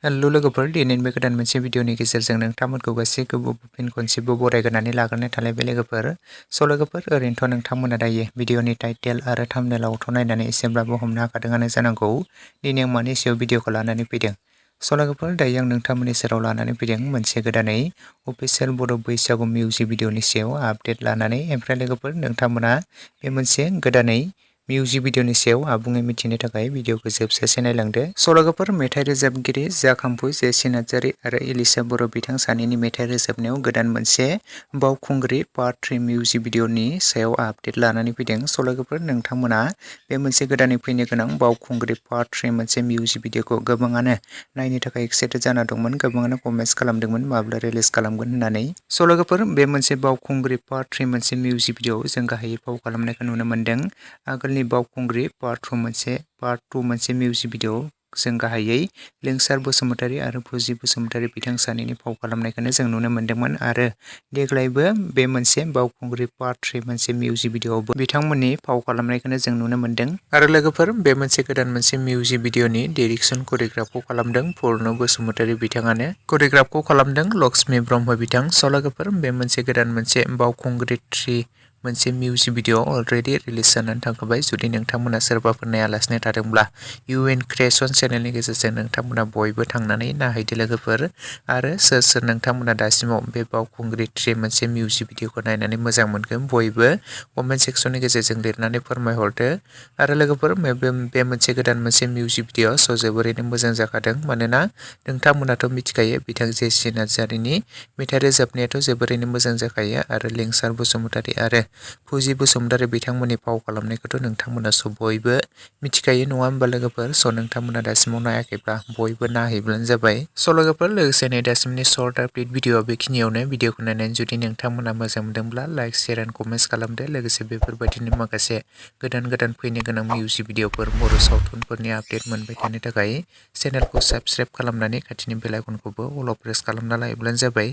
Hello लोगोफोर दिनैनि बे गोदान मोनसे भिडिअनि गेजेरजों नोंथांमोनखौ गासैखौबो फिन खनसेबो बरायग्रोनानै लाग्रोनाय थालायबाय लोगोफोर। लोगोफोर ओरैनोथ' नोंथांमोना दायो भिडिअनि टाइटेल आरो थाम्बनेइलावथ' नायनानै एसेब्लाबो हमनो हाखादोंआनो जानांगौ दिनै आं मानि सायाव भिडिअखौ लानानै फैदों। लोगोफोर दायो आं नोंथांमोननि सेराव लानानै फैदों मोनसे गोदानै अफिसियेल बड' बैसागु मिउजिक भिडिअनि सायाव आपडेट लानानै। ओमफ्राय लोगोफोर नोंथांमोना बे मोनसे गोदानै मिउजिक भिडिअनि सायाव आबुङै मिथिनो थाखाय भिडिअखौ जोबजासे नायलांदो। लोगोफोर मेथाइ रोजाबगिरि जाखांफु जेसि नार्जारि आरो एलिसा बर' बिथां सानैनि मेथाइ रोजाबनायाव गोदान मोनसे बावखुंग्रि पार्ट 3 मिउजिक भिडिअनि सायाव आपडेट लानानै फैदों। लोगोफोर नोंथांमोना बे मोनसे गोदानै फैनो गोनां बावखुंग्रि पार्ट 3 मोनसे मिउजिक भिडिअखौ गोबाङानो नायनो थाखाय एक्साइटेड जाना दंमोन, गोबाङानो कमेन्ट्स खालामदोंमोन माब्ला रिलिज खालामगोन होननानै। लोगोफोर बे मोनसे बावखुंग्रि पार्ट 3 मोनसे मिउजिक भिडिअ जों गाहायै फाव खालामनायखौ नुनो मोन्दों। आगोलनि बावखुंग्रि पार्ट 2 मोनसे मिउजिक भिडिअ जों गाहायै लिंसार बसुमतारी आरो फुजि बसुमतारी बिथां सानैनि फाव खालामनायखौनो जों नुनो मोन्दोंमोन आरो देग्लायबो बे मोनसे बावखुंग्रि पार्ट 3 मोनसे मिउजिक भिडिअआवबो बिथांमोननि फाव खालामनायखौनो जों नुनो मोन्दों। आरो लोगोफोर बे मोनसे गोदान मोनसे मिउजिक भिडिअनि डिरेक्सन करिय'ग्राफखौ खालामदों पुर्न बसुमतारी बिथाङानो, करिय'ग्राफखौ खालामदों लक्ष्मी ब्रह्म बिथां। लोगोफोर बे मोनसे गोदान मोनसे बावखुंग्रि 3 मोनसे मिउजिक भिडिअ अलरेडि रिलिज जानानै थांखाबाय। जुदि नोंथांमोना सोरबाफोर नायालासिनो थादोंब्ला UN क्रिएशन चेनेलनि गेजेरजों नोंथांमोना बयबो थांनानै नायहैदो लोगोफोर। आरो सोर सोर नोंथांमोना दासिमाव बे बावखुंग्रि 3 मोनसे मिउजिक भिडिअखौ नायनानै मोजां मोनगोन बयबो कमेन्ट सेक्सननि गेजेरजों लिरनानै फोरमायहरदो। आरो लोगोफोर बे मोनसे गोदान मोनसे मिउजिक भिडिअ जोबोरैनो मोजां जाखादों, मानोना नोंथांमोनाथ' मिथिखायो बिथां जेसि नार्जारिनि मेथाइ रोजाबनायाथ' जोबोरैनो मोजां जाखायो आरो लिंसार बसुमतारी आरो फुजि बसुमतारी बिथांमोननि फाव खालामनायखौथ' नोंथांमोना बयबो मिथिखायो नङा होमबा लोगोफोर। नोंथांमोना दासिमाव नायाखैब्ला बयबो नायहैब्लानो जाबाय। लोगोफोर लोगोसे नै दासिमनि सर्ट आपडेट भिडिअ बेखिनियावनो। भिडिअखौ नायनानै जुदि नोंथांमोना मोजां मोनदोंब्ला लाइक शेयार एन्ड कमेन्ट्स खालामदो। लोगोसे बेफोरबायदिनो माखासे गोदान फैनो गोनां मिउजिक भिडिअफोर बर' सावथुनफोरनि आपडेट मोनबाय थानो थाखाय चेनेलखौ साबस्क्राइब खालामनानै खाथिनि बेल आइकनखौबो अल प्रेस खालामना लायोब्लानो जाबाय।